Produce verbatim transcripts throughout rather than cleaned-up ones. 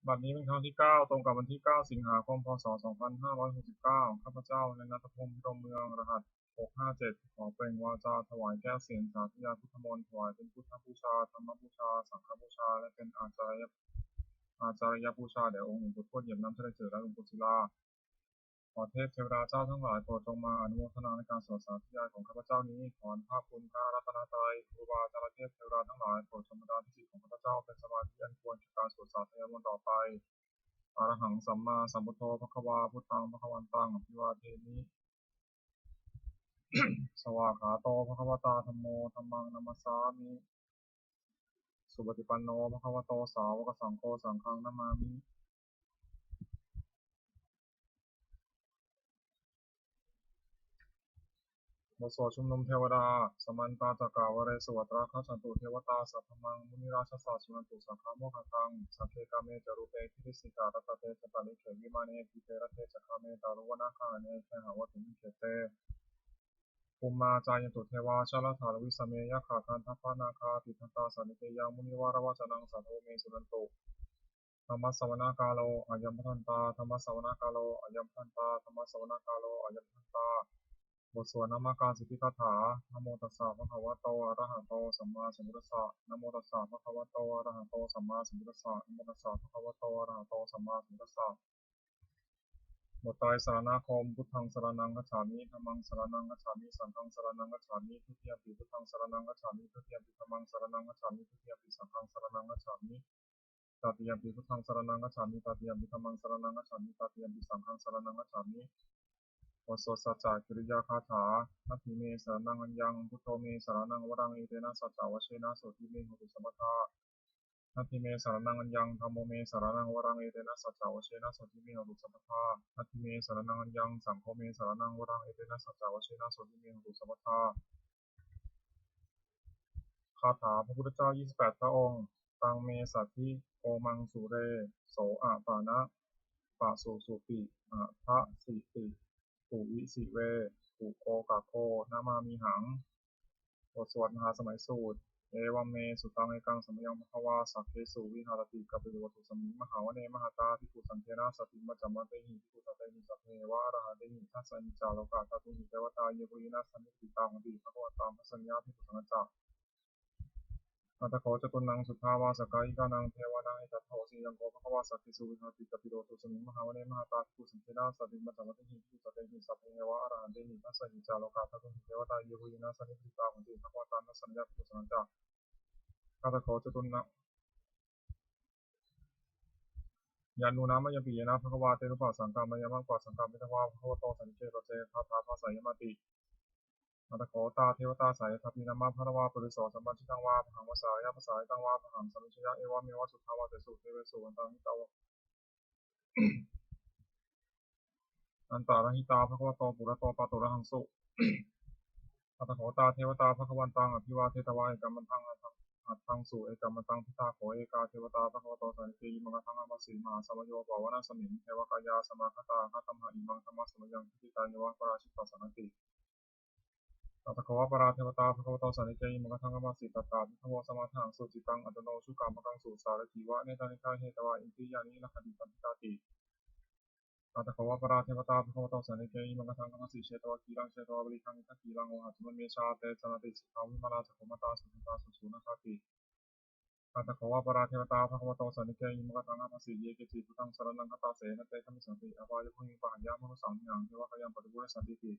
บัดนี้เป็นครั้งที่เก้า ตรงกับวันที่เก้า สิงหาคม พ.ศ. สองพันห้าร้อยหกสิบเก้า ข้าพเจ้า นายณัฐพงษ์ พิรมเมือง รหัส หกห้าเจ็ด ขอเปล่งวาจาถวายแก้วเสียงสาธยายพุทธมนต์ ถวายเป็นพุทธบูชา ธรรมบูชา สังฆบูชา และเป็นอาจาริย อาจาริยบูชาแด่องค์หลวงปู่ทวดเหยียบน้ำทะเลจืดและหลวงปู่ศิลา ขอเทพเทวดาเจ้าทั้งหลายโปรดจงมาอนุโมทนาในการสวดสาธยายของข้าพเจ้านี้ ขออนุภาพคุณพระรัตนตรัย ครูบาอาจารย์เทพเทวดาทั้งหลายโปรดจงบันดาลให้จิตของข้าพเจ้าเป็นสมาธิอันควรแก่การสวดสาธยายมนต์ต่อไป Arahaṃ sammāsambuddho bhagavā, buddhaṃ bhagavantaṃ abhivādemi. Svākkhāto bhagavatā dhammo, dhammaṃ namassāmi. Supaṭipanno bhagavato sāvakasaṅgho, saṅghaṃ namāmi. บทสวดชุมนุมเทวดา Samantā cakkavāḷesu atrāgacchantu devatā, saddhammaṃ munirājassa suṇantu saggamokkhadaṃ. Sagge kāme ca rūpe girisikharataṭe cantalikkhe vimāne, dīpe raṭṭhe ca gāme taruvanagahane gehavatthumhi khette, bhummā cāyantu devā jalathalavisame yakkhagandhabbanāgā, tiṭṭhantā santike yaṃ munivaravacanaṃ sādhavo me suṇantu. Dhammassavanakālo ayam bhadantā, dhammassavanakālo ayam bhadantā, dhammassavanakālo ayam bhadantā. บทสวดนมการสิทธิคาถา Namo tassa bhagavato arahato sammāsambuddhassa. Namo tassa bhagavato arahato sammāsambuddhassa. Namo tassa bhagavato arahato sammāsambuddhassa. บทไตรสรณคมน์ Buddhaṃ saraṇaṃ gacchāmi, dhammaṃ saraṇaṃ gacchāmi, saṅghaṃ saraṇaṃ gacchāmi. Dutiyampi buddhaṃ saraṇaṃ gacchāmi, dutiyampi dhammaṃ saraṇaṃ gacchāmi, dutiyampi saṅghaṃ saraṇaṃ gacchāmi. Tatiyampi buddhaṃ saraṇaṃ gacchāmi, tatiyampi dhammaṃ saraṇaṃ gacchāmi, tatiyampi saṅghaṃ saraṇaṃ gacchāmi. บทสวดสัจจกิริยาคาถา Natthi me saraṇaṃ aññaṃ, buddho me saraṇaṃ varaṃ, etena saccavajjena sotthi me hotu sabbadā. Natthi me saraṇaṃ aññaṃ, dhammo me saraṇaṃ varaṃ, etena saccavajjena sotthi me hotu sabbadā. Natthi me saraṇaṃ aññaṃ, saṅgho me saraṇaṃ varaṃ, etena saccavajjena sotthi me hotu sabbadā. คาถาพระพุทธเจ้า ยี่สิบแปด พระองค์ Taṃ me satthi omaṃ sure, so apāna pasusuti, adasiti puvisi ve, ukokako namāmihaṃ. บทสวดมหาสมัยสูตร Evaṃ me sutaṃ. Ekaṃ samayaṃ bhagavā sakkesu viharati kapilavatthusmiṃ mahāvane mahatā bhikkhusaṅghena saddhiṃ pañcamattehi bhikkhusatehi sabbeheva arahantehi. Dasahi ca lokadhātūhi devatā yebhuyyena sannipatitā honti bhagavantaṃ dassanāya bhikkhusaṅghañca. Atha kho catunnaṃ suddhāvāsakāyikānaṃ devānaṃ etadahosi: Ayaṃ kho bhagavā sakkesu viharati kapilavatthusmiṃ mahāvane mahatā bhikkhusaṅghena saddhiṃ pañcamattehi bhikkhusatehi sabbeheva arahantehi. Dasahi ca lokadhātūhi devatā yebhuyyena sannipatitā honti bhagavantaṃ dassanāya bhikkhusaṅghañca. Atha kho catunnaṃ Yannūna mayampi yena bhagavā tenupasaṅkameyyāma, upasaṅkamitvā bhagavato santike bhāseyyāma. Gāthā bhāseyyāmāti. Atha kho tā devatā seyyathāpi nāma balavā puriso sammiñjitaṃ vā bāhaṃ pasāreyya, pasāritaṃ vā bāhaṃ sammiñjeyya, evameva suddhāvāsesu devesu antarahitā va-, antarahitā bhagavato purato pāturahaṃsu. Atha kho tā devatā bhagavantaṃ abhivādetvā ekamantaṃ aṭṭhaṃsu. Ekamantaṃ ṭhitā kho ekā devatā bhagavato santike imaṃ gāthaṃ abhāsi: Mahāsamayo pavanasmiṃ, devakāyā samāgatā; āgatamha imaṃ dhammasamayaṃ, dakkhitāyeva aparājitasaṅghanti. Atha kho aparā devatā bhagavato santike imaṃ gāthaṃ abhāsi: Tatra bhikkhavo samādahaṃsu, cittaṃ attano ujukamakaṃsu; sārathīva nettāni gahetvā, indriyāni rakkhanti paṇḍitāti. Atha kho aparā devatā bhagavato santike imaṃ gāthaṃ abhāsi: Chetvā khīlaṃ chetvā palighaṃ, indakhīlaṃ ohaccamanejā; te caranti suddhā vimalā, cakkhumatā sudantā susunāgāti. Atha kho aparā devatā bhagavato santike imaṃ gāthaṃ abhāsi: Ye keci buddhaṃ saraṇaṃ gatāse, na te gamissanti apāyabhūmiṃ; pahāya mānusaṃ dehaṃ, devakāyaṃ paripūressantīti.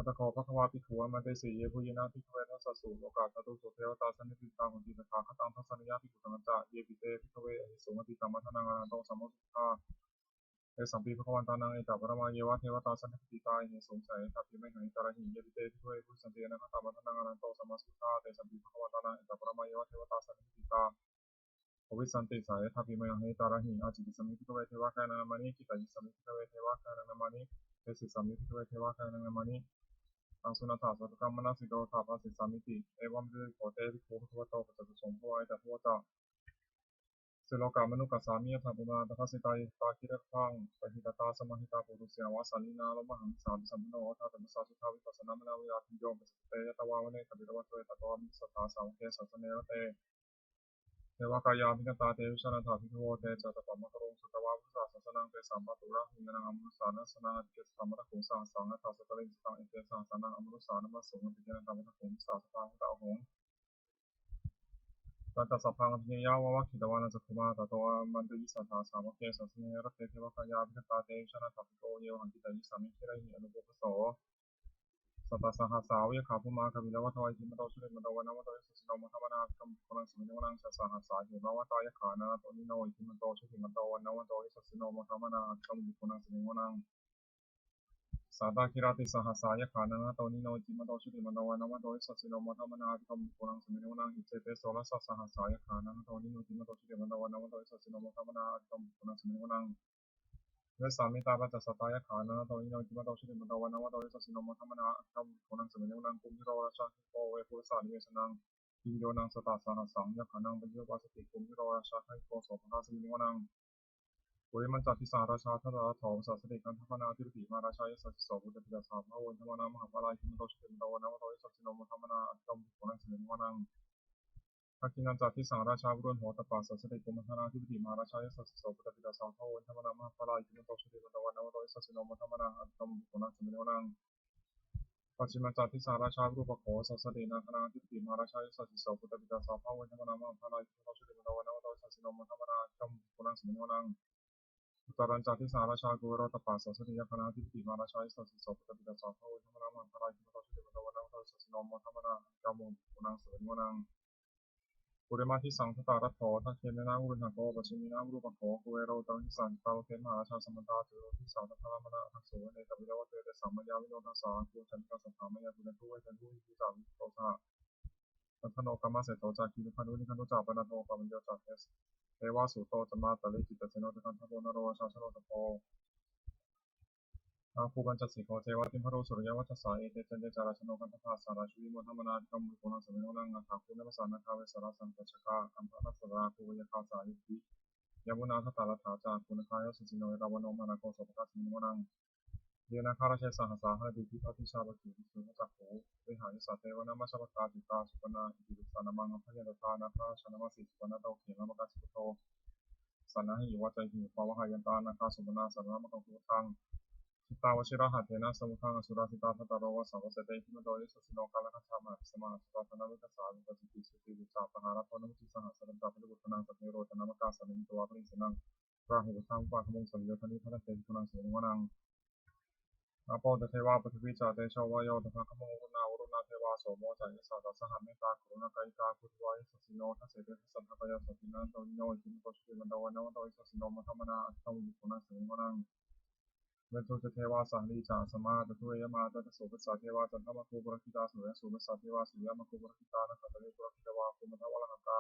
Atha kho bhagavā bhikkhū āmantesi: Yebhuyyena bhikkhave dasasu lokadhātūsu devatā sannipatitā honti tathāgataṃ dassanāya bhikkhusaṅghañca. Yepi te bhikkhave ahesuṃ atītamaddhānaṃ arahanto sammāsambuddhā, tesampi bhagavantānaṃ etaparamāyeva devatā sannipatitā ahesuṃ, seyyathāpi mayhaṃ etarahi. Yepi te bhikkhave bhavissanti anāgatamaddhānaṃ arahanto sammāsambuddhā, tesampi bhagavantānaṃ etaparamāyeva devatā sannipatitā bhavissanti, seyyathāpi mayhaṃ etarahi. Ācikkhissāmi bhikkhave devakāyānaṃ nāmāni; kittayissāmi bhikkhave devakāyānaṃ nāmāni; desissāmi bhikkhave devakāyānaṃ nāmāni. Taṃ suṇātha sādhukaṃ manasikarotha bhāsissāmīti. Evampi kho te bhikkhū bhagavato paccassosuṃ. Bhagavā etadavoca: Silokamanukassāmi, yattha bhummā tadassitā; ye sitā girigabbharaṃ, pahitattā samāhitā; puthū sīhāva sallīnā, lomahaṃsābhisambhuno; odātamanasā suddhā, vippasannamanāvilā. Bhiyyo pañcasate ñatvā, vane kāpilavatthave; tato āmantayi satthā, sāvake sāsane rate. Devakāyā abhikkantā te vijānātha bhikkhavo. Te ca ātappamakaruṃ sutvā buddhassa sāsanaṃ. Tesampāturahu ñāṇaṃ amanussāna dassanaṃ. Ācikkhīye satamaddakkhuṃ sahassaṃ atha sattariṃ. Sataṃ ete sahassānaṃ amanussānamāsuṃ. Ācikkhīye nāma dakkhuṃ disā sabbā phuṭā ahuṃ. Tañca sabbaṃ abhiññāya vavakkhitvāna cakkhumā. Tato āmantayi satthā sāvake sāsane rate. Devakāyā abhikkantā te vijānātha bhikkhavo. Ye vohaṃ kittayissāmi girāhi anupubbaso. Sattasahassā va yakkhā bhummā kāpilavatthavā. Iddhimanto jutimanto vaṇṇavanto yasassino modamānā abhikkāmuṃ bhikkhūnaṃ samitiṃ vanaṃ. Chasahassā hemavatā yakkhā nānattavaṇṇino. Iddhimanto jutimanto vaṇṇavanto yasassino modamānā abhikkāmuṃ bhikkhūnaṃ samitiṃ vanaṃ. Sātāgirā tisahassā yakkhā nānattavaṇṇino. Iddhimanto jutimanto vaṇṇavanto yasassino modamānā abhikkāmuṃ bhikkhūnaṃ samitiṃ vanaṃ. Iccete soḷasasahassā yakkhā nānattavaṇṇino. Iddhimanto jutimanto vaṇṇavanto yasassino modamānā abhikkāmuṃ bhikkhūnaṃ samitiṃ vanaṃ. Vessāmittā pañcasatā yakkhā nānattavaṇṇino. Iddhimanto jutimanto vaṇṇavanto yasassino modamānā abhikkāmuṃ bhikkhūnaṃ samitiṃ vanaṃ. Kumbhīro rājagahiko vepullassa nivesanaṃ. Bhiyyo naṃ satasahassaṃ yakkhānaṃ payirupāsati. Kumbhīro rājagahiko sopāga samitiṃ vanaṃ. Purimañca disaṃ rājā dhataraṭṭho pasāsati. Gandhabbānaṃ adhipati mahārājā yasassi so. Puttāpi tassa bahavo indanāmā mahabbalā. Iddhimanto jutimanto vaṇṇavanto yasassino modamānā abhikkāmuṃ bhikkhūnaṃ samitiṃ vanaṃ. Dakkhiṇañca disaṃ rājā virūḷho tappasāsati. Kumbhaṇḍānaṃ adhipati mahārājā yasassi so. Puttāpi tassa bahavo indanāmā mahabbalā. Iddhimanto jutimanto vaṇṇavanto yasassino modamānā abhikkāmuṃ bhikkhūnaṃ samitiṃ vanaṃ. Pacchimañca disaṃ rājā virūpakkho pasāsati. Nāgānaṃ adhipati mahārājā yasassi so. Puttāpi tassa bahavo indanāmā mahabbalā. Iddhimanto jutimanto vaṇṇavanto yasassino modamānā abhikkāmuṃ bhikkhūnaṃ samitiṃ vanaṃ. Uttarañca disaṃ rājā kuvero tappasāsati. Yakkhānaṃ adhipati mahārājā yasassi so. Puttāpi tassa bahavo indanāmā mahabbalā. Iddhimanto jutimanto vaṇṇavanto yasassino modamānā abhikkāmuṃ bhikkhūnaṃ samitiṃ vanaṃ. Purimaṃ disaṃ dhataraṭṭho dakkhiṇena virūḷhako. Pacchimena virūpakkho kuvero uttaraṃ disaṃ. Cattāro te mahārājā samantā caturo disā. Daddallamānā aṭṭhaṃsu vane kāpilavatthave. Tesaṃ māyāvino dāsā āgū vañcanikā saṭhā. Māyā kuṭeṇḍu veṭeṇḍu viṭū ca viṭuṭo saha. Candano kāmaseṭṭho ca kinnughaṇḍu nighaṇḍu ca. Panādo opamañño ca devasūto ca mātali. Cittaseno ca gandhabbo naḷo rājā janosabho. Āgū pañcasikho ceva timbarū suriyavacchasā. Ete caññe ca rājāno gandhabbā saha rājubhi modamānā abhikkāmuṃ bhikkhūnaṃ samitiṃ vanaṃ. Athāgū nābhasā nāgā vesālā saha tacchakā. Kambalassatarā āgū veyyākā saha ñātibhi. Yāmunā dhataraṭṭhā ca āgū nāgā yasassino. Erāvaṇo mahānāgo sopāga samitiṃ vanaṃ. Ye nāgarāje sahasā haranti dibbā dijā pakkhi visuddhacakkhū. Vehāyasā te vanamajjhapattā citrā supaṇṇā iti tesa nāmaṃ. Abhayantadā nāgarājānamāsi supaṇṇato khemamakāsi buddho. Saṇhāhi uvaca iddhūpavahā yantā nāgā supaṇṇā saraṇamakaṃsu buddhaṃ. Jitā vajirahatthena samuddaṃ asurā sitā. Bhātaro vāsavassete iddhimanto yasassino. Kālakañjā mahābhismā asurā dānaveghasā. Vepacitti sucitti ca pahārādo namucī saha. Satañca baliputtānaṃ sabbe rogā nāmakā sannayhitvā baliṃ senaṃ. Rāhubhaddamupāgamuṃ sallīyo dāni bhaddante bhikkhūnaṃ samitiṃ vanaṃ. Āpo ca devā paṭhavī ca tejo vāyo tadāgamuṃ. Varuṇā vāruṇā devā somo ca yasasā saha. Mettākaruṇākāyikā āgū devā yasassino. Dasete dasadhā kāyā sabbe nānattavaṇṇino. Iddhimanto jutimanto vaṇṇavanto yasassino. Modamānā abhikkāmuṃ bhikkhūnaṃ samitiṃ vanaṃ. Veṇḍū ca devā sahalī ca asamā ca duve yamā. Candassūpanisā devā candamāgū purakkhitā. Suriyassūpanisā devā suriyamāgū purakkhitā. Nakkhattāni purakkhitvā āgū mandavalāhakā.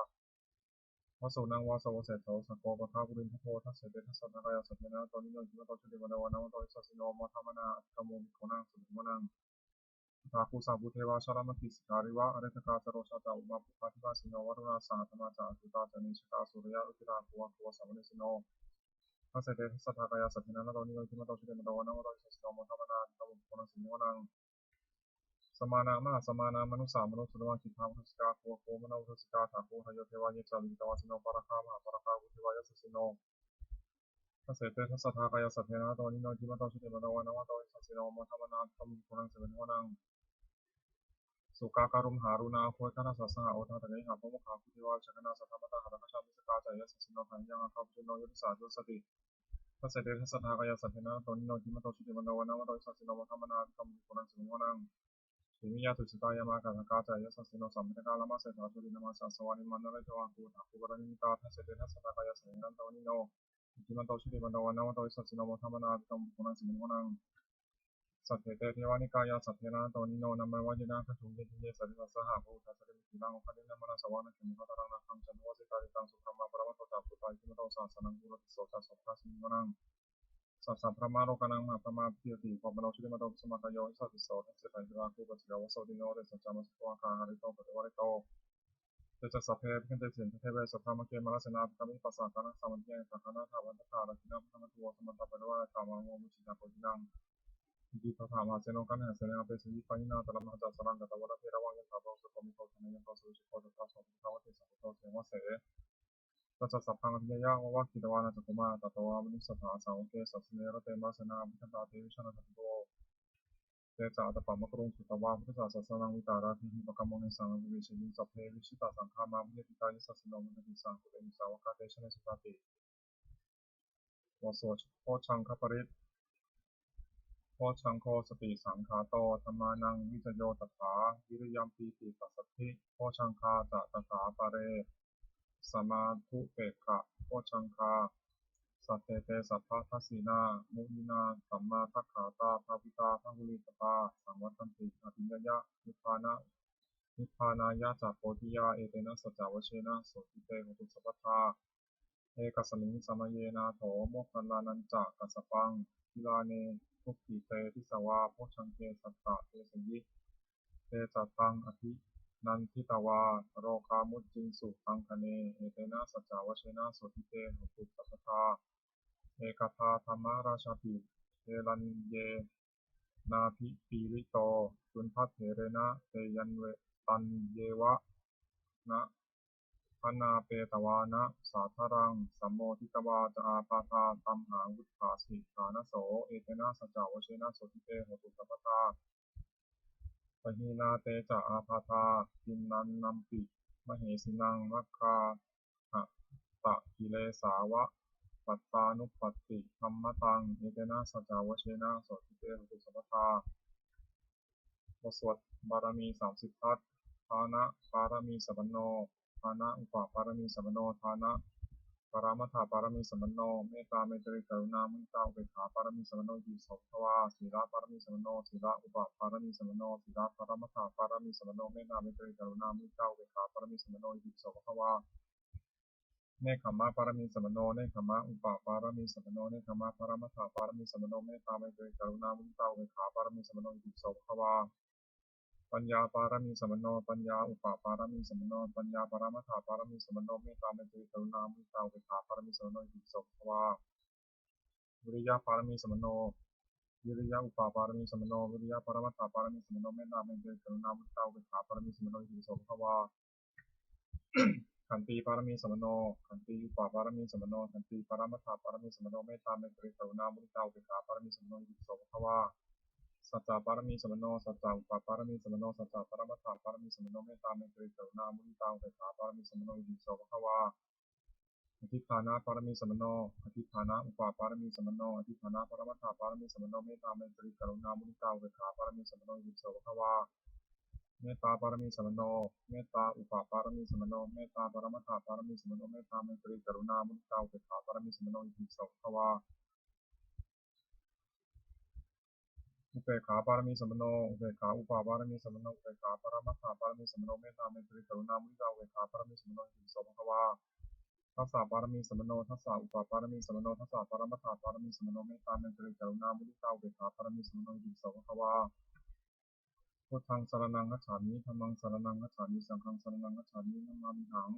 Vasūnaṃ vāsavo seṭṭho sakkopāga purindado. Dasete dasadhā kāyā sabbe nānattavaṇṇino. Iddhimanto jutimanto vaṇṇavanto yasassino. Modamānā abhikkāmuṃ bhikkhūnaṃ samitiṃ vanaṃ. Athāgū sahabhū devā jalamaggisikhāriva. Ariṭṭhakā ca rojā ca ummāpupphanibhāsino. Varuṇā sahadhammā ca accutā ca anejakā. Sūleyyarucirā āgū āgū vāsavanesino. Dasete dasadhā kāyā sabbe nānattavaṇṇino. Iddhimanto jutimanto vaṇṇavanto yasassino. Modamānā abhikkāmuṃ bhikkhūnaṃ samitiṃ vanaṃ. Samānā mahāsamānā mānusā mānusuttamā. Khiḍḍāpadūsikā āgū āgū manopadūsikā. Athāgū harayo devā ye ca lohitavāsino. Pāragā mahāpāragā āgū devā yasassino. Dasete dasadhā kāyā sabbe nānattavaṇṇino. Iddhimanto jutimanto vaṇṇavanto yasassino. Modamānā abhikkāmuṃ bhikkhūnaṃ samitiṃ vanaṃ. Sukkā karumhā aruṇā āgū ekadasa saha. Odātagayhā pāmokkhā āgū devā yasassino. Sadāmattā hāragajā missakā ca yasassino. Thanayaṃ āgā pajjunno yo disā abhivassati. Dasete dasadhā kāyā sabbe nānattavaṇṇino. Iddhimanto jutimanto vaṇṇavanto yasassino. Modamānā abhikkāmuṃ bhikkhūnaṃ samitiṃ vanaṃ. Khemiyā tusitā yāmā kaṭṭhakā ca yasassino. Samantā cakkavāḷesu atrābhinā ca āsavā. Nimmānaratino āgū athāgū paranimmitā. Dasete dasadhā kāyā sabbe nānattavaṇṇino. Iddhimanto jutimanto vaṇṇavanto yasassino. Modamānā abhikkāmuṃ bhikkhūnaṃ samitiṃ vanaṃ. Saṭṭhete devanikāyā sabbe nānattavaṇṇino. Nāmanvayena āgañchuṃ ye caññe sadisā saha. Pavutthajātimakhīlaṃ oghatiṇṇamanāsavaṃ. Dakkhemoghataraṃ nāgaṃ candaṃva suppabhātaṃ. Subrahmā paramatto ca purohito iddhimato saha. Sanaṅkumāro tisso ca sopāga samitiṃ vanaṃ. Sahassabrahmalokānaṃ mahābrahmābhitiṭṭhati. Upapanno jutimanto bhismākāyo yasassi so. Dasete hāragajā āgū pācikavasavattino. Tisso ca māraseṭṭho ca māsiko āgā hārito parittāvarito. Te ca sabbe abhikkante sinde deve sabrahmake mārasenā. Abhikkāmi passa kaṇhassa mandiyaṃ. Yathā pāṇabhāvantattha dakkhiṇā paṭhamadhoso. Samantā parivāretha mārasenā mūsu yaṃ pavīnaṃ. Itipi tattha mahāseno kaṇhasenaṃ apesayi pāṇinā. Talamāhacca saraṃ katvāna bheravaṃ. Yathā pāvussako megho thanayanto savijjuko. Tadā so paccudāvatti saṅkuddho asayaṃvase. Tañca sabbaṃ abhiññāya vavakkhitvāna cakkhumā, tato āmanussadā sāvake sāsane rate. Mārasenā abhikkantā te vijānātha bhikkhavo. Te ca ātappamakaruṃ sutvā buddhassa sāsanaṃ, vītarāgehi pakkāmuṃ nesaṃ abhivejeyyuṃ. Sabbe vijitasaṅgāmā bhayātītā yasassino, modanti saha kuṭehi sāvakā te janesutāti. บทสวดโพชฌังคปริตร Bojjhaṅgo satisaṅkhāto dhammānaṃ vicayo tathā, viriyampīti passaddhi bojjhaṅgā ca tathāpare, samādhupekkhabojjhaṅgā. Sattete sabbadassinā muninā sammadakkhātā bhāvitā bahulīkatā, saṃvattanti abhiññāya nibbāna nibbānāya ca bodhiyā, etena saccavajjena sotthi te hotu sabbadā. Ekasmiṃ samaye nātho moggallānañca kassapaṃ gilāne dukkhite disvā bojjhaṅge satta desayi. Te ca taṃ abhinanditvā rogā mucciṃsu taṅkhaṇe, etena saccavajjena sotthi te hotu sabbadā. Ekadā dhammarājāpi gelaññenābhipīḷito, cundattherena teyya taññeva bhaṇāpetvāna sādaraṃ, sammoditvā ca ābādhā tamhā vuṭṭhāsi ṭhānaso, etena saccavajjena sotthi te hotu sabbadā. Pahīnā te ca ābādhā tiṇṇannampi mahesinaṃ, maggāhatakilesāva pattānuppattidhammataṃ, etena saccavajjena sotthi te hotu sabbadā. บทสวดบารมีสามสิบทัศน์ Dāna pāramī sampanno, dāna upapāramī sampanno, dāna paramattha pāramī sampanno, mettā maitrī karuṇā muditā upekkhā pāramī sampanno, itipi so bhagavā. Sīla pāramī sampanno, sīla upapāramī sampanno, sīla paramattha pāramī sampanno, mettā maitrī karuṇā muditā upekkhā pāramī sampanno, itipi so bhagavā. Nekkhamma pāramī sampanno, nekkhamma upapāramī sampanno, nekkhamma paramattha pāramī sampanno, mettā maitrī karuṇā muditā upekkhā pāramī sampanno, itipi so bhagavā. Paññā pāramī sampanno, paññā upapāramī sampanno, paññā paramattha pāramī sampanno, mettā maitrī karuṇā muditā upekkhā pāramī sampanno, itipi so bhagavā. Viriya pāramī sampanno, viriya upapāramī sampanno, viriya paramattha pāramī sampanno, mettā maitrī karuṇā muditā upekkhā pāramī sampanno, itipi so bhagavā. Khanti pāramī sampanno, khanti upapāramī sampanno, khanti paramattha pāramī sampanno, mettā maitrī karuṇā muditā upekkhā pāramī sampanno, itipi so bhagavā. Sacca pāramī sampanno, sacca upapāramī sampanno, sacca paramattha pāramī sampanno, mettā maitrī karuṇā muditā upekkhā pāramī sampanno, itipi so bhagavā. Adhiṭṭhāna pāramī sampanno, adhiṭṭhāna upapāramī sampanno, adhiṭṭhāna paramattha pāramī sampanno, mettā maitrī karuṇā muditā upekkhā pāramī sampanno, itipi so bhagavā. Mettā pāramī sampanno, mettā upapāramī sampanno, mettā paramattha pāramī sampanno, mettā maitrī karuṇā muditā upekkhā pāramī sampanno, itipi so bhagavā. Upekkhā pāramī sampanno, upekkhā upapāramī sampanno, upekkhā paramattha pāramī sampanno, mettā maitrī karuṇā muditā upekkhā pāramī sampanno, itipi so bhagavā. Dasa pāramī sampanno, dasa upapāramī sampanno, dasa paramattha pāramī sampanno, mettā maitrī karuṇā muditā upekkhā pāramī sampanno, itipi so bhagavā. Buddhaṃ saraṇaṃ gacchāmi, dhammaṃ saraṇaṃ gacchāmi, saṅghaṃ saraṇaṃ gacchāmi, namāmihaṃ.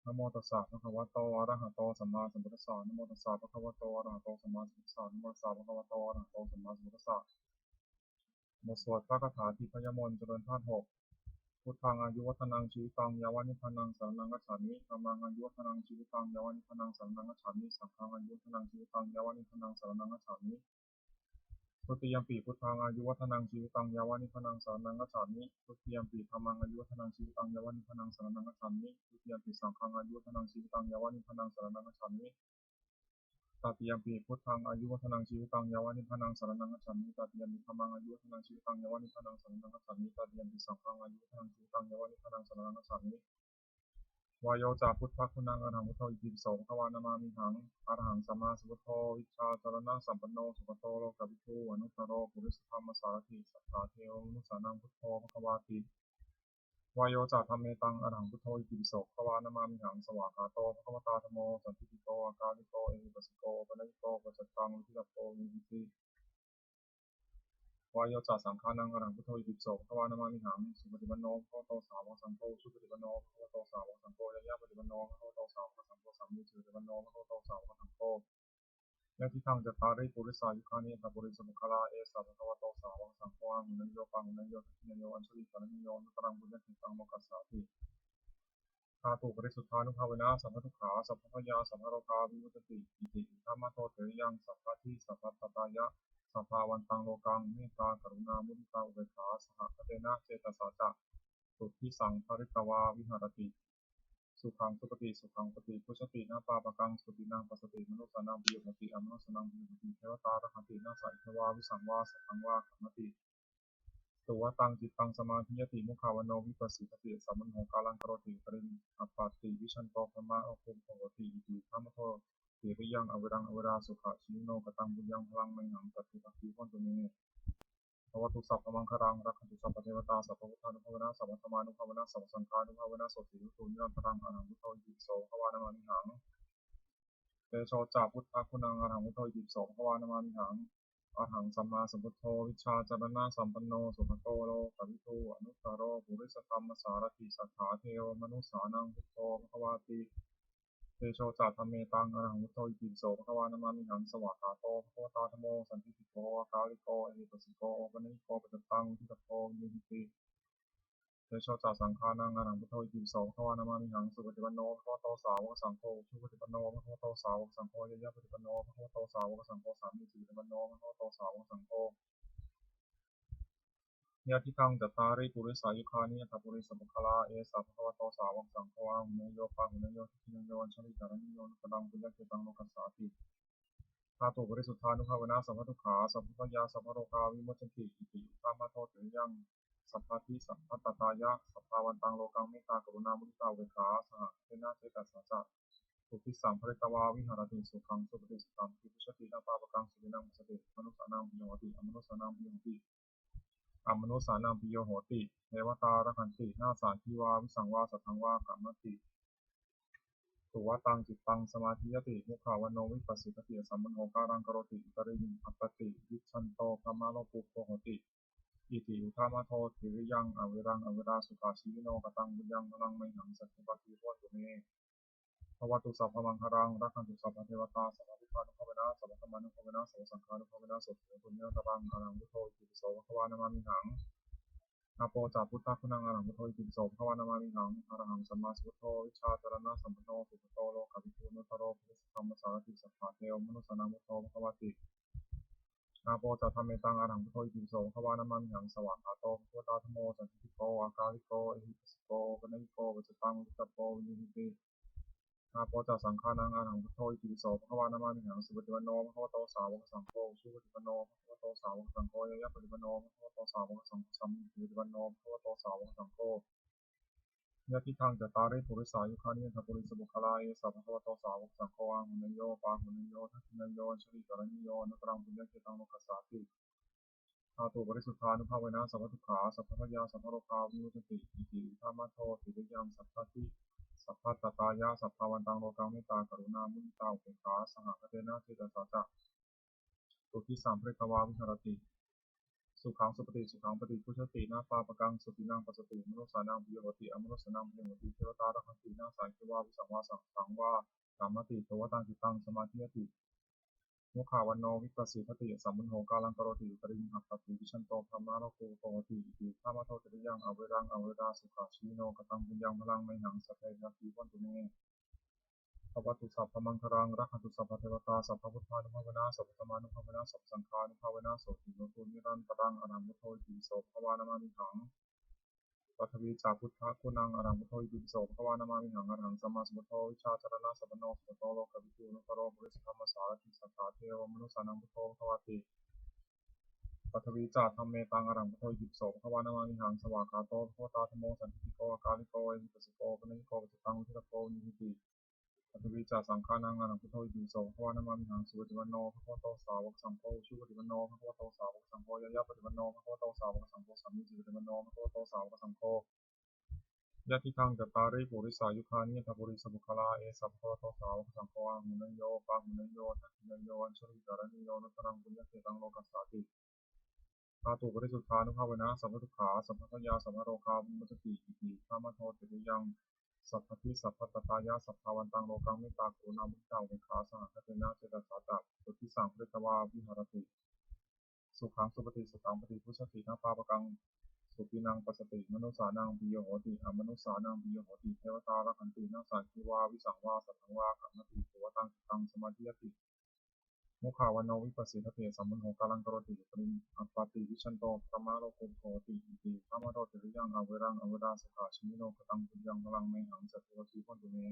Namo tassa bhagavato arahato sammāsambuddhassa. Namo tassa bhagavato arahato sammāsambuddhassa. Namo tassa bhagavato arahato sammāsambuddhassa. บทสวดพระคาถาทิพยมนต์ จำนวนธาตุหก Buddhaṃ āyuvaḍḍhanaṃ jīvitaṃ yāva nibbānaṃ saraṇaṃ gacchāmi. Dhammaṃ āyuvaḍḍhanaṃ jīvitaṃ yāva nibbānaṃ saraṇaṃ gacchāmi. Saṅghaṃ āyuvaḍḍhanaṃ jīvitaṃ yāva nibbānaṃ saraṇaṃ gacchāmi. Dutiyampi buddhaṃ āyuvaḍḍhanaṃ jīvitaṃ yāva nibbānaṃ saraṇaṃ gacchāmi. Dutiyampi dhammaṃ āyuvaḍḍhanaṃ jīvitaṃ yāva nibbānaṃ saraṇaṃ gacchāmi. Dutiyampi saṅghaṃ āyuvaḍḍhanaṃ jīvitaṃ yāva nibbānaṃ saraṇaṃ gacchāmi. Tatiyampi buddhaṃ āyuvaḍḍhanaṃ jīvitaṃ yāva nibbānaṃ saraṇaṃ gacchāmi. Tatiyampi dhammaṃ āyuvaḍḍhanaṃ jīvitaṃ yāva nibbānaṃ saraṇaṃ gacchāmi. Tatiyampi saṅghaṃ āyuvaḍḍhanaṃ jīvitaṃ yāva nibbānaṃ saraṇaṃ gacchāmi. Vāyo ca buddhaguṇaṃ arahaṃ buddho itipi so bhagavā namāmihaṃ. Arahaṃ sammāsambuddho vijjācaraṇasampanno sugato lokavidū anuttaro purisadammasārathi satthā devamanussānaṃ buddho bhagavāti. Vāyo ca dhammetaṃ arahaṃ buddho itipi so bhagavā namāmihaṃ. Svākkhāto bhagavatā dhammo sandiṭṭhiko akāliko ehipassiko opanayiko paccattaṃ veditabbo viññūhīti. Vāyo ca saṅghānaṃ arahaṃ buddho itipi so bhagavā namāmihaṃ. Supaṭipanno bhagavato sāvakasaṅgho, ujupaṭipanno bhagavato sāvakasaṅgho, ñāyapaṭipanno bhagavato sāvakasaṅgho, sāmīcipaṭipanno bhagavato sāvakasaṅgho, yadidaṃ cattāri purisayugāni aṭṭha purisapuggalā, esa bhagavato sāvakasaṅgho āhuneyyo pāhuneyyo dakkhiṇeyyo añjalikaraṇīyo anuttaraṃ puññakkhettaṃ lokassāti. Dhātuparisuddhānubhāvena sabbadukkhā sabbabhayā sabbarogā vimuccanti. Iti uddhamadho tiriyaṃ sabbadhi sabbattayā sabbāvantaṃ lokaṃ mettā karuṇā muditā upekkhā sahagatena cetasā catuddisaṃ pharitvā viharati. Sukhaṃ supati, sukhaṃ paṭibujjhati, na pāpakaṃ supinaṃ passati, manussānaṃ piyo hoti, amanussānaṃ piyo hoti, devatā rakkhanti, nāssa iddha vā visaṃ vā satthaṃ vā kamati, tuvaṭaṃ cittaṃ samādhiyati, mukhavaṇṇo vippasīdati, asammūḷho kālaṃ karoti, uttariṃ appaṭivijjhanto brahmalokūpago hoti. Iti uddhamadho tiriyaṃ averaṃ averā sukhajīvino. Kataṃ puññaṃ balaṃ mayhaṃ sabbadhi hontu me. Bhavatu sabbamaṅgalaṃ, rakkhantu sabbadevatā, sabbabuddhānubhāvena sabbadhammānubhāvena sabbasaṅghānubhāvena sotthī hontu nirantaraṃ. Arahaṃ buddho itipi so bhagavā namāmihaṃ. Tejo ca buddhaguṇaṃ, arahaṃ buddho itipi so bhagavā namāmihaṃ. Arahaṃ sammāsambuddho vijjācaraṇasampanno sugato lokavidū anuttaro purisadammasārathi satthā devamanussānaṃ buddho bhagavāti. Tejo ca dhammetaṃ, arahaṃ buddho itipi so bhagavā namāmihaṃ. Svākkhāto bhagavatā dhammo sandiṭṭhiko akāliko ehipassiko opanayiko paccattaṃ veditabbo viññūhīti. Tejo ca saṅghānaṃ, arahaṃ buddho itipi so bhagavā namāmihaṃ. Supaṭipanno bhagavato sāvakasaṅgho, ujupaṭipanno bhagavato sāvakasaṅgho, ñāyapaṭipanno bhagavato sāvakasaṅgho, sāmīcipaṭipanno bhagavato sāvakasaṅgho, yadidaṃ cattāri purisayugāni aṭṭha purisapuggalā, esa bhagavato sāvakasaṅgho, āhuneyyo pāhuneyyo dakkhiṇeyyo añjalikaraṇīyo anuttaraṃ puññakkhettaṃ lokassāti. Dhātuparisuddhānubhāvena sabbadukkhā sabbabhayā sabbarogā vimuccanti. Iti uddhamadho tiriyaṃ sabbadhi sabbattayā sabbāvantaṃ lokaṃ mettā karuṇā muditā upekkhā sahagatena cetasā catuddisaṃ pharitvā viharati. Sukhaṃ supati, sukhaṃ paṭibujjhati, na pāpakaṃ supinaṃ passati, manussānaṃ piyo hoti, amanussānaṃ piyo hoti, amanussānaṃ piyo hoti, devatā rakkhanti, nāssa iddhī vā visaṃ vā satthaṃ vā kamati, tuvaṭaṃ cittaṃ samādhiyati, mukhavaṇṇo vippasīdati, asammūḷho kālaṃ karoti, uttariṃ appaṭivijjhanto brahmalokūpago hoti. Iti uddhamadho tiriyaṃ averaṃ averā sukhajīvino. Kataṃ puññaṃ balaṃ mayhaṃ sabbadhi hontu me. Bhavatu sabbamaṅgalaṃ, rakkhantu sabbadevatā, sabbabuddhānubhāvena sabbadhammānubhāvena sabbasaṅghānubhāvena sotthī hontu nirantaraṃ. Arahaṃ buddho itipi so bhagavā namāmihaṃ. Āpo ca buddhaguṇaṃ, arahaṃ buddho itipi so bhagavā namāmihaṃ. Arahaṃ sammāsambuddho vijjācaraṇasampanno sugato lokavidū anuttaro purisadammasārathi satthā devamanussānaṃ buddho bhagavāti. Āpo ca dhammetaṃ, arahaṃ buddho itipi so bhagavā namāmihaṃ. Svākkhāto bhagavatā dhammo sandiṭṭhiko akāliko ehipassiko opanayiko paccattaṃ veditabbo viññūhīti. Āpo ca saṅghānaṃ, arahaṃ buddho itipi so bhagavā namāmihaṃ. Supaṭipanno bhagavato sāvakasaṅgho, ujupaṭipanno bhagavato sāvakasaṅgho, ñāyapaṭipanno bhagavato sāvakasaṅgho, sāmīcipaṭipanno bhagavato sāvakasaṅgho, yadidaṃ cattāri purisayugāni aṭṭha purisapuggalā, esa bhagavato sāvakasaṅgho, āhuneyyo pāhuneyyo dakkhiṇeyyo añjalikaraṇīyo anuttaraṃ puññakkhettaṃ lokassāti. Dhātuparisuddhānubhāvena sabbadukkhā sabbabhayā sabbarogā vimuccanti. Iti uddhamadho tiriyaṃ sabbadhi sabbattayā sabbāvantaṃ lokaṃ mettā karuṇā muditā upekkhā sahagatena cetasā catuddisaṃ pharitvā viharati. Sukhaṃ supati, sukhaṃ paṭibujjhati, na pāpakaṃ supinaṃ passati, manussānaṃ piyo hoti, amanussānaṃ piyo hoti, devatā rakkhanti, nāssa iddhī vā visaṃ vā satthaṃ vā kamati, tuvaṭaṃ cittaṃ samādhiyati, mukhavaṇṇo vippasīdati, asammūḷho kālaṃ karoti, uttariṃ appaṭivijjhanto brahmalokūpago hoti. Iti uddhamadho tiriyaṃ averaṃ averā sukhajīvino. Kataṃ puññaṃ balaṃ mayhaṃ sabbadhi hontu me. Bhavatu sabbamaṅgalaṃ, rakkhantu sabbadevatā, sabbabuddhānubhāvena sabbadhammānubhāvena sabbasaṅghānubhāvena sotthī hontu nirantaraṃ. Arahaṃ buddho itipi so bhagavā namāmihaṃ. Pathavī ca buddhaguṇaṃ, arahaṃ buddho itipi so bhagavā namāmihaṃ. Arahaṃ sammāsambuddho vijjācaraṇasampanno sugato lokavidū anuttaro purisadammasārathi satthā devamanussānaṃ buddho bhagavāti. Pathavī ca dhammetaṃ, arahaṃ buddho itipi so bhagavā namāmihaṃ. Svākkhāto bhagavatā dhammo sandiṭṭhiko akāliko ehipassiko opanayiko paccattaṃ veditabbo viññūhīti. Pathavī ca saṅghānaṃ, arahaṃ buddho itipi so bhagavā namāmihaṃ. Supaṭipanno bhagavato sāvakasaṅgho, ujupaṭipanno bhagavato sāvakasaṅgho, ñāyapaṭipanno bhagavato sāvakasaṅgho, sāmīcipaṭipanno bhagavato sāvakasaṅgho, yadidaṃ cattāri purisayugāni aṭṭha purisapuggalā, esa bhagavato sāvakasaṅgho, āhuneyyo pāhuneyyo dakkhiṇeyyo añjalikaraṇīyo anuttaraṃ puññakkhettaṃ lokassāti. Dhātuparisuddhānubhāvena sabbadukkhā sabbabhayā sabbarogā vimuccanti. Iti uddhamadho tiriyaṃ sabbadhi sabbattayā sabbāvantaṃ lokaṃ mettā karuṇā muditā upekkhā sahagatena cetasā catuddisaṃ pharitvā viharati. Sukhaṃ supati, sukhaṃ paṭibujjhati, na pāpakaṃ supinaṃ passati, manussānaṃ piyo hoti, amanussānaṃ piyo hoti, devatā rakkhanti, nāssa aggi vā visaṃ vā satthaṃ vā kamati, tuvaṭaṃ cittaṃ samādhiyati. Mukhavaṇṇo vippasīdati, asammuḷho kālaṃ karoti, appaṭivijjhanto brahmalokūpago hoti. Iti uddhamadho tiriyaṃ averaṃ averā sukhajīvino, kataṃ puññaṃ balaṃ mayhaṃ sabbapāpaggaho vatu me.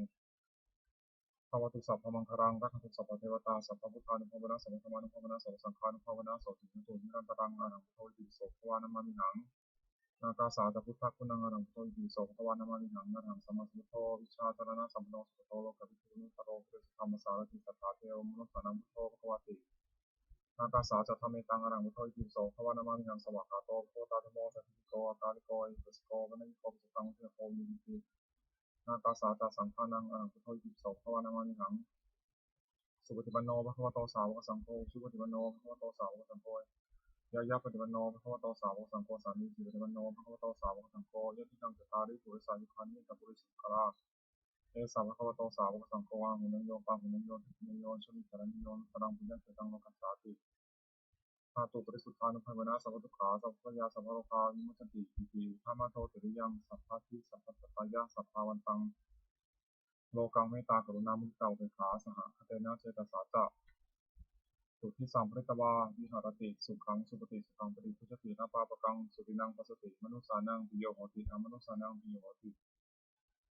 Bhavatu sabbamaṅgalaṃ, rakkhantu sabbadevatā, sabbabuddhānubhāvena, sabbadhammānubhāvena, sabbasaṅghānubhāvena, sotthī hontu nirantaraṃ. Arahaṃ buddho itipi so bhagavā namāmihaṃ. Nāgā sāhacca buddhaguṇaṃ, arahaṃ buddho itipi so bhagavā namāmihaṃ. Arahaṃ sammāsambuddho vijjācaraṇasampanno sugato lokavidū anuttaro purisadammasārathi satthā devamanussānaṃ buddho bhagavāti. Nāgā sāhacca dhammetaṃ, arahaṃ buddho itipi so bhagavā namāmihaṃ. Svākkhāto bhagavatā dhammo sandiṭṭhiko akāliko ehipassiko opanayiko paccattaṃ veditabbo viññūhīti. Nāgā sāhacca saṅghānaṃ, arahaṃ buddho itipi so bhagavā namāmihaṃ. Supaṭipanno bhagavato sāvakasaṅgho, ujupaṭipanno bhagavato sāvakasaṅgho, ñāyapaṭipanno bhagavato sāvakasaṅgho, sāmīcipaṭipanno bhagavato sāvakasaṅgho, yadidaṃ cattāri purisayugāni aṭṭha purisapuggalā, esa bhagavato sāvakasaṅgho, āhuneyyo pāhuneyyo dakkhiṇeyyo añjalikaraṇīyo anuttaraṃ puññakkhettaṃ lokassāti. Dhātuparisuddhānubhāvena sabbadukkhā sabbabhayā sabbarogā vimuccanti. Iti uddhamadho tiriyaṃ sabbadhi sabbattatāya sabbāvantaṃ lokaṃ mettākaruṇāmuditāupekkhāsahagatena cetasā catuddisaṃ pharitvā viharati. Sukhaṃ supati, sukhaṃ paṭibujjhati, na pāpakaṃ supinaṃ passati, manussānaṃ piyo hoti, amanussānaṃ piyo hoti,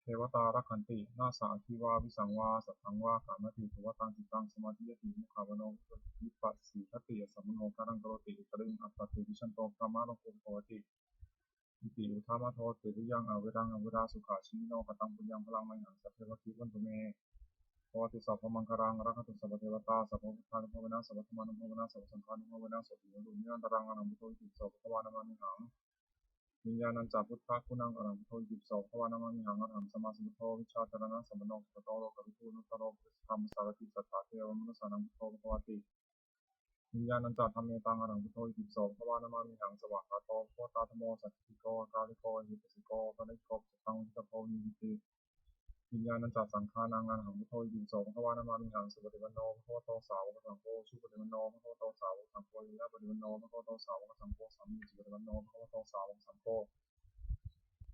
devatā rakkhanti, nāssa aggi vā visaṃ vā satthaṃ vā kamati, tuvaṭaṃ cittaṃ samādhiyati. Mukhavaṇṇo vippasīdati, asammuḷho kālaṃ karoti, uttariṃ appaṭivijjhanto brahmalokūpago hoti. Iti uddhamadho tiriyaṃ averaṃ averā sukhajīvino, kataṃ puññaṃ balaṃ mayhaṃ sabbapāpaggaho vatu me. Bhavatu sabbamaṅgalaṃ, rakkhantu sabbadevatā, sabbabuddhānubhāvena, sabbadhammānubhāvena, sabbasaṅghānubhāvena, sotthī hontu nirantaraṃ. Arahaṃ buddho itipi so bhagavā namāmihaṃ. Viññāṇañca buddhaguṇaṃ, arahaṃ buddho itipi so bhagavā namāmihaṃ. Arahaṃ sammāsambuddho vijjācaraṇasampanno sugato lokavidū anuttaro purisadammasārathi satthā devamanussānaṃ buddho bhagavāti. Viññāṇañca dhammetaṃ, arahaṃ buddho itipi so bhagavā namāmihaṃ. Svākkhāto bhagavatā dhammo sandiṭṭhiko akāliko ehipassiko opanayiko paccattaṃ veditabbo viññūhīti. Viññāṇañca saṅghānaṃ, arahaṃ buddho itipi so bhagavā namāmihaṃ. Supaṭipanno bhagavato sāvakasaṅgho, ujupaṭipanno bhagavato sāvakasaṅgho, ñāyapaṭipanno bhagavato sāvakasaṅgho, sāmīcipaṭipanno bhagavato sāvakasaṅgho,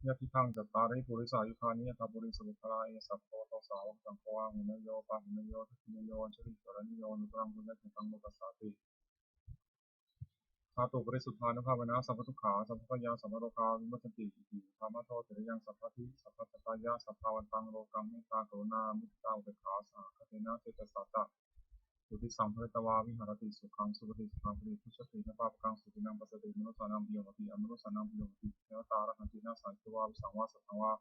yadidaṃ cattāri purisayugāni aṭṭha purisapuggalā, esa bhagavato sāvakasaṅgho, āhuneyyo pāhuneyyo dakkhiṇeyyo añjalikaraṇīyo anuttaraṃ puññakkhettaṃ lokassāti. Dhātuparisuddhānubhāvena sabbadukkhā sabbabhayā sabbarogā vimuccanti. Iti uddhamadho tiriyaṃ sabbadhi sabbattatāya sabbāvantaṃ lokaṃ mettākaruṇāmuditāupekkhāsahagatena cetasā catuddisaṃ pharitvā viharati. Sukhaṃ supati, sukhaṃ paṭibujjhati, na pāpakaṃ supinaṃ passati, manussānaṃ piyo hoti, amanussānaṃ piyo hoti, devatā rakkhanti, nāssa aggi vā visaṃ vā satthaṃ vā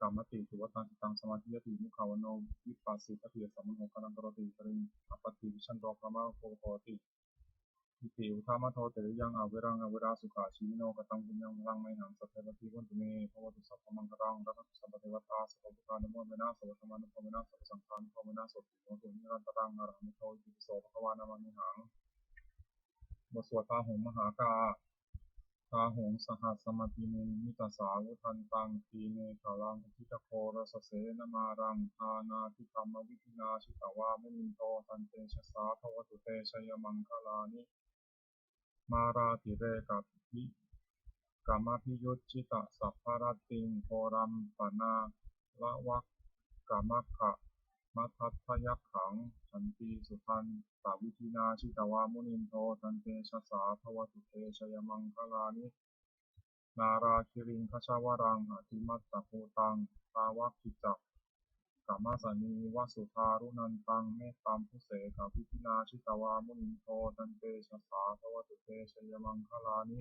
kamati, tuvaṭaṃ cittaṃ samādhiyati. Mukhavaṇṇo vippasīdati, asammuḷho kālaṃ karoti, uttariṃ appaṭivijjhanto brahmalokūpago hoti. Iti uddhamadho tiriyaṃ averaṃ averā sukhajīvino, kataṃ puññaṃ balaṃ mayhaṃ sabbapāpaggaho vatu me. Bhavatu sabbamaṅgalaṃ, rakkhantu sabbadevatā, sabbabuddhānubhāvena, sabbadhammānubhāvena, sabbasaṅghānubhāvena, sotthī hontu nirantaraṃ. Arahaṃ buddho itipi so bhagavā namāmihaṃ. บทสวดพาหุงมหากา พาหุง sahassamabhinimmitasāvudhantaṃ, grīmekhalaṃ uditaghorasasenamāraṃ, dānādidhammavidhinā jitavā munindo, tantejasā bhavatu te jayamaṅgalāni. Mārātirekabhi- kamabhiyujjhitasabbarattiṃ, ghorampanāḷavakamakkhamathaddhayakkhaṃ, khantīsudantavidhinā jitavā munindo, tantejasā bhavatu te jayamaṅgalāni. Nāḷāgiriṃ gajavaraṃ atimattabhūtaṃ, dāvaggicakkamasanīva sudāruṇantaṃ, mettambusekavidhinā jitavā munindo, tantejasā bhavatu te jayamaṅgalāni.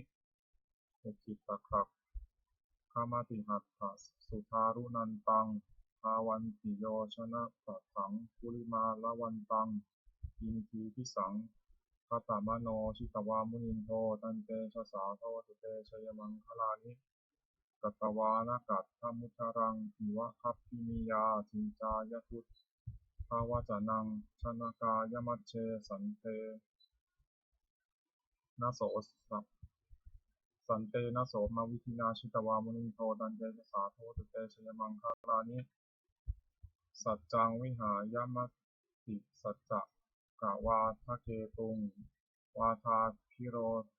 Ukkhittakhaggamatihatthasudāruṇantaṃ, dhāvantiyojanapathaṅgulimālavantaṃ, iddhībhisaṅkhatamano jitavā munindo, tantejasā bhavatu te jayamaṅgalāni. Katvāna kaṭṭhamudaraṃ iva gabbhinīyā, ciñcāya duṭṭhavacanaṃ janakāyamajjhe, santena so- santena somavidhinā jitavā munindo, tantejasā bhavatu te jayamaṅgalāni. Saccaṃ vihāya matisaccakavādaketuṃ, vādābhiropitamanaso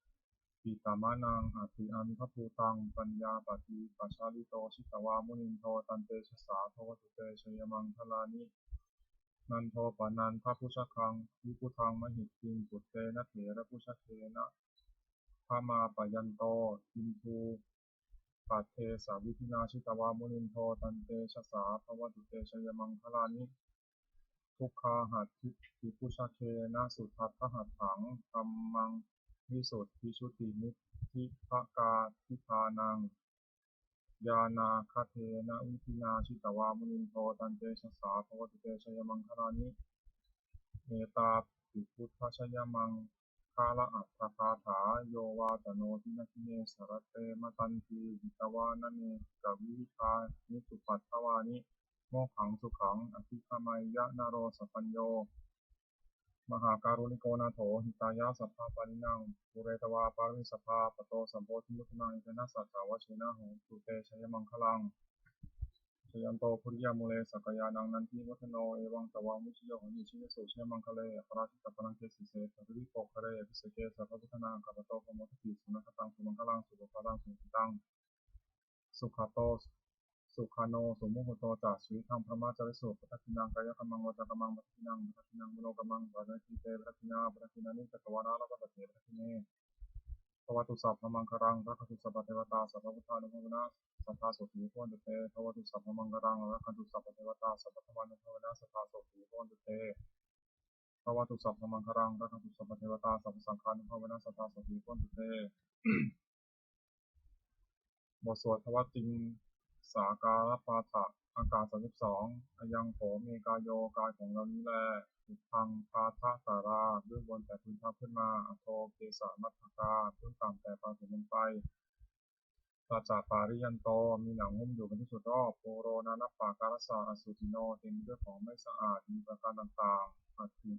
pitamanaṃ atiandhabhūtaṃ paññāpadīpajalito jitavā munindo tantejasā bhavatu te jayamaṅgalāni. Nandopanandabhujagaṃ vibudhaṃ mahiddhiṃ puttena therabhujagena damāpayanto iddhū padesavidhinā jitavā munindo tantejasā bhavatu te jayamaṅgalāni. Duggāhadiṭṭhibhujagena sudaṭṭhahatthaṃ brahmaṃ visuddhijutimiddhibakābhidhānaṃ ñāṇāgadena vidhinā jitavā munindo tantejasā bhavatu te jayamaṅgalāni. Etāpi buddhajayamaṅ galaaṭṭhagāthā yo vācano dinadine sarate matandī hitvānanekavividhāni cupaddavāni mokkhaṃ sukhaṃ adhigameyya naro sapañño. Mahākāruṇiko nātho hitāya sabbapāṇinaṃ pūretvā pāramī sabbā patto sambodhimuttamaṃ etena saccavajjena hotu te jayamaṅgalaṃ. Jayanto bodhiyā mūle sakyānaṃ nandivaḍḍhano evaṃ tvaṃ vijayo hohi jayassu jayamaṅgale aparājitapallaṅke sīse paṭhavipokkhare abhiseke sabbabuddhānaṃ aggappatto pamodati. Sunakkhattaṃ sumaṅgalaṃ supabhātaṃ suhuṭṭhitaṃ sukhaṭo sukhaṇo sumuhutto ca suyiṭṭhaṃ brahmacārisu padakkhiṇaṃ kāyakammaṃ vācākammaṃ padakkhiṇaṃ padakkhiṇaṃ manokammaṃ paṇidhī te padakkhiṇā padakkhiṇāni katvāna labhantatthe padakkhiṇe. Bhavatu sabbamaṅgalaṃ rakkhantu sabbadevatā sabbabuddhānubhāvena sadā sotthī bhavantu te. Bhavatu sabbamaṅgalaṃ rakkhantu sabbadevatā sabbadhammānubhāvena sadā sotthī bhavantu te. Bhavatu sabbamaṅgalaṃ rakkhantu sabbadevatā sabbasaṅghānubhāvena sadā sotthī bhavantu te. บทสวดทวัตติงสาการปาฐะ อาการ สามสิบสอง Ayaṃ kho me kāyo กายของเรานี้แล uddhaṃ pādatalā เบื้องบนแต่พื้นเท้าขึ้นมา adho kesamatthakkā เบื้องต่ำแต่ปลายผมลงไป sacca pariyanto มีหนังหุ้มอยู่เป็นที่สุดรอบ pūro nānappakārassa asucino เต็มไปด้วยของไม่สะอาดมีประการต่างๆ atthi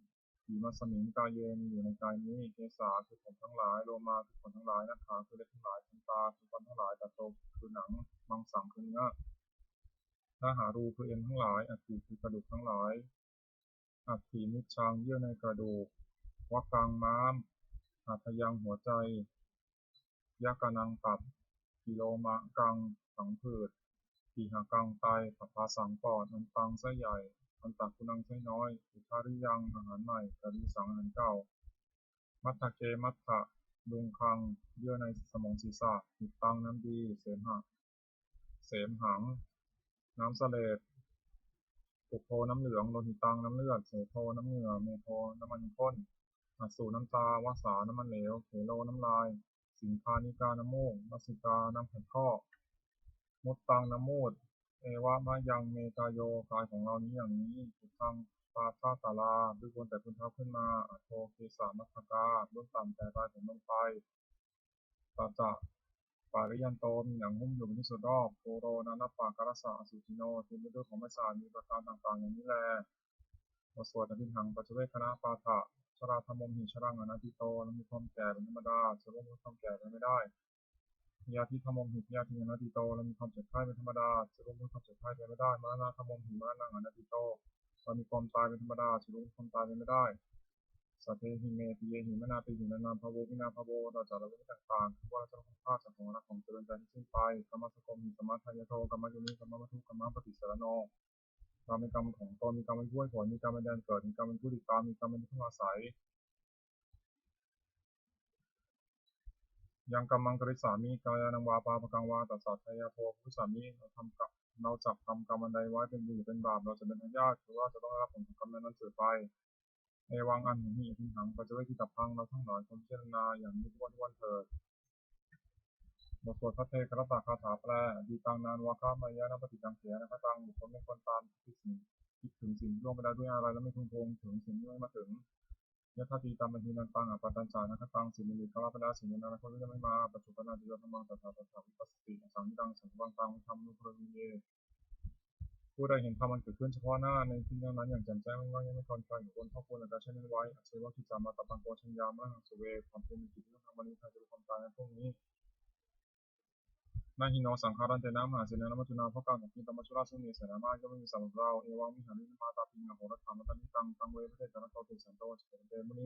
imasmiṃ kāye มีอยู่ในกายนี้ kesā คือผมทั้งหลาย lomā คือขนทั้งหลาย nakhā คือเล็บทั้งหลาย dantā คือฟันทั้งหลาย daso คือหนัง maṃsaṃ คือเนื้อ nahārū คือเอ็นทั้งหลาย atthi คือกระดูกทั้งหลาย atthi mijjaṃ เยื่อในกระดูก vakkaṃ ม้าม hadayaṃ หัวใจ yakanaṃ ตับ kilomakaṃ ผังผืด pihakaṃ ไต pabhāsaṃ ปอด antaṃ ไส้ใหญ่ antaguṇaṃ ไส้น้อย udariyaṃ อาหารใหม่ karīsaṃ อาหารเก่า matthake matthaluṅgaṃ เยื่อในสมองศีรษะ pittaṃ น้ำดี semha semhaṃ น้ำเสลด pubbo น้ำเหลือง lohitaṃ น้ำเลือด sedo น้ำเหงื่อ medo น้ำมันข้น assu น้ำตา vasā น้ำมันเหลว khelo น้ำลาย siṅghāṇikā น้ำมูก lasikā น้ำไขข้อ muttaṃ น้ำมูตร evamayaṃ me kāyo กายของเรานี้อย่างนี้ uddhaṃ pādatalā เบื้องบนแต่พื้นเท้าขึ้นมา adho kesamatthakkā เบื้องต่ำแต่ปลายผมลงไป sacca pariyanto มีหนังหุ้มอยู่เป็นที่สุดรอบ pūro nānappakārassa asucino เต็มไปด้วยของไม่สะอาดมีประการต่างๆ อย่างนี้แล บทสวดอภิณหังปัจจเวกขณปาฐะ jarādhammomhi jaraṃ anatīto เรามีความแก่เป็นธรรมดา จะล่วงพ้นความแก่ไปไม่ได้ byādhidhammomhi byādhiṃ anatīto เรามีความเจ็บไข้เป็นธรรมดา จะล่วงพ้นความเจ็บไข้ไปไม่ได้ maraṇadhammomhi maraṇaṃ anatīto เรามีความตายเป็นธรรมดา จะล่วงพ้นความตายไปไม่ได้ Saddehi me piyehi manāpehi nānābhāvo vinābhāvo เราจะละเว้นต่างๆ คือว่าเราจะต้องพลาดจากของรักของเจริญใจทั้งสิ้นไป Kammassakomhi kammadāyādo kammayoni kammabandhu kammapaṭisaraṇo เรามีกรรมของตน มีกรรมเป็นผู้ให้ผล มีกรรมเป็นแดนเกิด มีกรรมเป็นผู้ติดตาม มีกรรมเป็นที่พึ่งอาศัย Yaṃ kammaṃ karissāmi kalyāṇaṃ vā pāpakaṃ vā tassa dāyādo bhavissāmi เราทำกรรมเราจักทำกรรมอันใดไว้เป็นบุญหรือเป็นบาป เราจะเป็นทายาท คือว่าจะต้องได้รับผลของกรรมนั้นๆ สืบไป Evaṃ amhehi abhiṇhaṃ paccavekkhitabbhaṃ เราทั้งหลายควรพิจารณาอย่างนี้ทุกวันทุกวันเถิด บทสวดภัทเทกรัตตคาถาแปล Atītaṃ nānvāgameyya nappaṭikaṅkhe anāgataṃ บุคคลไม่ควรตามคิดถึงสิ่งคิดถึงสิ่งที่ล่วงไปแล้วด้วยอาลัย และไม่พึงพะวงถึงสิ่งที่ยังไม่มาถึง Yadatītampahīnantaṃ appattañca anāgataṃ สิ่งอดีตก็ละไปแล้ว สิ่งในอนาคตก็ยังไม่มา Paccuppannañca yo dhammaṃ tattha tattha vipassati asaṃhiraṃ asaṅkuppaṃ taṃ viddhā manubrūhaye ผู้ใดเห็นธรรมอันเกิดขึ้นเฉพาะหน้าในที่นั้นๆอย่างแจ่มแจ้ง ไม่ง่อนแง่น ไม่คลอนแคลน อยู่บนข้อควรแก่การเช่นนั้นไว้ Ajjeva kiccamātappaṃ ko jaññā maraṇaṃ suve ความเพียรเป็นกิจที่ต้องทำวันนี้ ใครจะรู้ความตายในพรุ่งนี้ Na hi no saṅgarantena mahāsenena maccunā เพราะการต่อสู้กับมัจจุราชซึ่งมีเสนามากย่อมไม่มีสำหรับเรา Evaṃvihāriṃ mahātāpiṃ ahorattamatanditaṃ taṃ ve bhaddekarattoti santo ācikkhate muni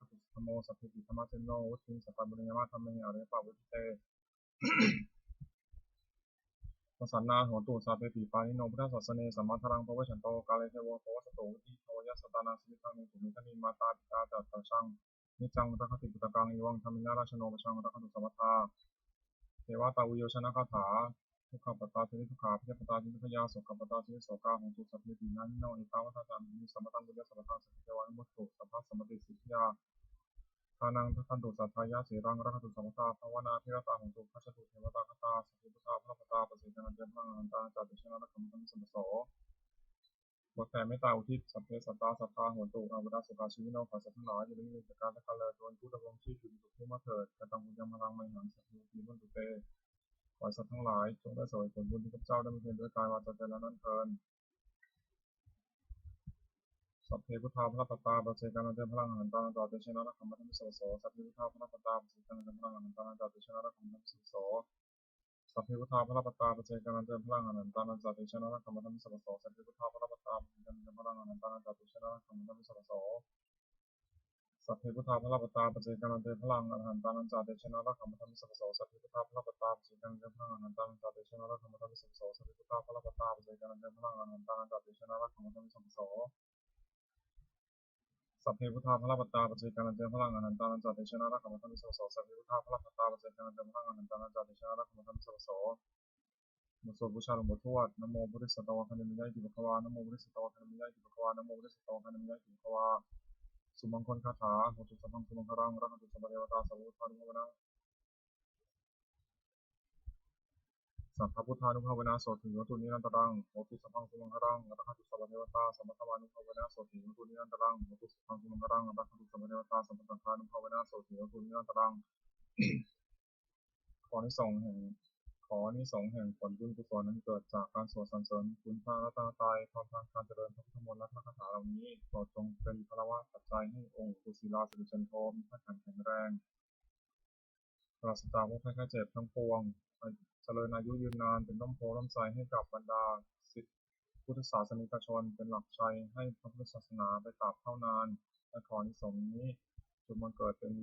rakkhathu saddhammo, sabbepi dhammacārino, vuḍḍhiṃ sampāpuṇeyyāma, dhamme ariyappavedite. Pasannā hontu sabbepi, pāṇino buddhasāsane, sammā dhāraṃ pavecchanto, kāle devo pavassatu, vuḍḍhibhāvāya sattānaṃ, samiddhaṃ netu medaniṃ, mātā pitā ca atrajaṃ, niccaṃ vuḍḍhāpati puttakaṃ, evaṃ dhammena rājāno, pajaṃ rakkhathu sabbadā. Devatāuyyojanagāthā. Dukkhappattā ca niddukkhā, bhayappattā ca nibbhayā, sokappattā ca nissokā, hontu sabbepi pāṇino. Ettāvatā ca amhehi, sambhataṃ puññasampadaṃ, sabbe devānumodantu, sabbasampattisiddhiyā. Dānaṃ dadantu saddhāya, sīlaṃ rakkhantu sabbadā, bhāvanābhiratā hontu, gacchantu devatāgatā. Sabbe buddhā balappattā, paccekānañca yaṃ balaṃ, arahantānañca tejena, rakkhaṃ bandhāmi sabbaso. บทแผ่เมตตาอุทิศ Sabbe sattā sukhitā hontu, averā sukhajīvino. ขอสัตว์ทั้งหลายอย่าได้มีเวรเบียดเบียนซึ่งกันและกันเลย จงเป็นผู้ดำรงชีพอยู่เป็นสุขทั่วหน้าเถิด Kataṃ puññaphalaṃ mayhaṃ, sabbe bhūtā manussāpi. ขอให้สัตว์ทั้งหลายจงได้เสวยผลบุญที่ข้าพเจ้าได้บำเพ็ญด้วยกายวาจาใจแล้วนั้นเทอญ Sabbe buddhā balappattā, paccekānañca yaṃ balaṃ, arahantānañca tejena, rakkhaṃ bandhāmi sabbaso. Sabbe buddhā balappattā, paccekānañca yaṃ balaṃ, arahantānañca tejena, rakkhaṃ bandhāmi sabbaso. Sabbe buddhā balappattā, paccekānañca yaṃ balaṃ, arahantānañca tejena, rakkhaṃ bandhāmi sabbaso. Sabbe buddhā balappattā, paccekānañca yaṃ balaṃ, arahantānañca tejena, rakkhaṃ bandhāmi sabbaso. Sabbe buddhā balappattā, paccekānañca yaṃ balaṃ, arahantānañca tejena, rakkhaṃ bandhāmi sabbaso. Sabbe buddhā balappattā, paccekānañca yaṃ balaṃ, arahantānañca tejena, rakkhaṃ bandhāmi sabbaso. Sabbe buddhā balappattā, paccekānañca yaṃ balaṃ, arahantānañca tejena, rakkhaṃ bandhāmi sabbaso. Sabbe buddhā balappattā, paccekānañca yaṃ balaṃ, arahantānañca tejena, rakkhaṃ bandhāmi sabbaso. Sabbe buddhā balappattā, paccekānañca yaṃ balaṃ, arahantānañca tejena, rakkhaṃ bandhāmi sabbaso. บทสวดบูชาหลวงปู่ทวด Namo buddhassa devagāthā, namo buddhāya bhagavā, namo buddhassa devagāthā, namo buddhāya bhagavā, namo buddhassa devagāthā, namo buddhāya bhagavā. Sumaṅgalagāthā. Hotu sabbaṃ sumaṅgalaṃ, rakkhantu sabbadevatā, sabbabuddhānubhāvena, sabbabuddhānubhāvena sotthī hontu nirantaraṃ. Hotu sabbaṃ sumaṅgalaṃ, rakkhantu sabbadevatā, sabbadhammānubhāvena sotthī hontu nirantaraṃ. Hotu sabbaṃ sumaṅgalaṃ, rakkhantu sabbadevatā, sabbasaṅghānubhāvena sotthī hontu nirantaraṃ. ขออานิสงส์แห่ง ขออานิสงส์แห่งผลบุญกุศลอันเกิดจากการสวดสรรเสริญคุณพระรัตนตรัย พร้อมทั้งการเจริญพระพุทธมนต์และพระคาถาเหล่านี้ โปรดจงเป็นพลวปัจจัยให้องค์หลวงปู่ศิลา สิริจันโท มีธาตุขันธ์แข็งแรง ปราศจากโรคภัยไข้เจ็บทั้งปวง เจริญอายุยืนนาน เป็นร่มโพธิ์ร่มไทรให้กับบรรดาศิษย์พุทธศาสนิกชน เป็นหลักชัยให้พระพุทธศาสนาไปตราบเท่านาน และขออานิสงส์นี้จงบังเกิดเป็น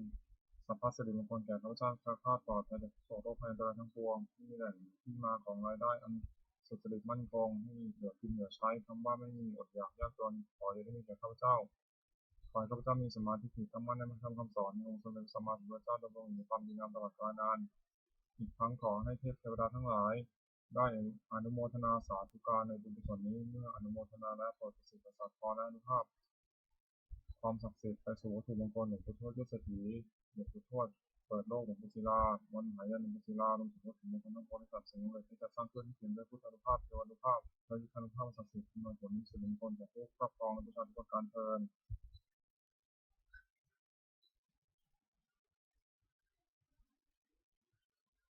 สัพพสิริมงคลแก่ข้าพเจ้า แคล้วคลาดปลอดภัยจากทุกข์โศกโรคภัยอันตรายทั้งปวง ให้มีแหล่งที่มาของรายได้อันสุจริตมั่นคง ให้มีเหลือกินเหลือใช้ คำว่าไม่มีอดอยากยากจน ขออย่าได้มีแก่ข้าพเจ้า ขอให้ข้าพเจ้ามีสัมมาทิฏฐิ ตั้งมั่นในพระธรรมคำสอนแห่งองค์สมเด็จพระสัมมาสัมพุทธเจ้า ดำรงอยู่ในความดีงามตลอดกาลนาน อีกทั้งขอให้เทพเทวดาทั้งหลาย ได้อนุโมทนาสาธุการในบุญกุศลนี้ เมื่ออนุโมทนาแล้วโปรดประสิทธิ์ประสาทพรและอนุภาพความศักดิ์สิทธิ์ไปสู่วัตถุมงคลหลวงปู่ทวดยศเศรษฐี หลวงปู่ทวดเปิดโลก หลวงปู่ศิลา มนต์มหายันต์หลวงปู่ศิลา รวมถึงวัตถุมงคลทั้งปวงในสามสิ่งเลยที่จะสร้างขึ้นให้เต็มด้วยพุทธานุภาพ เทวานุภาพ และยุทธานุภาพศักดิ์สิทธิ์ อำนวยผลสิริมงคลแก่ผู้ครอบครองและบูชาทุกประการเทอญ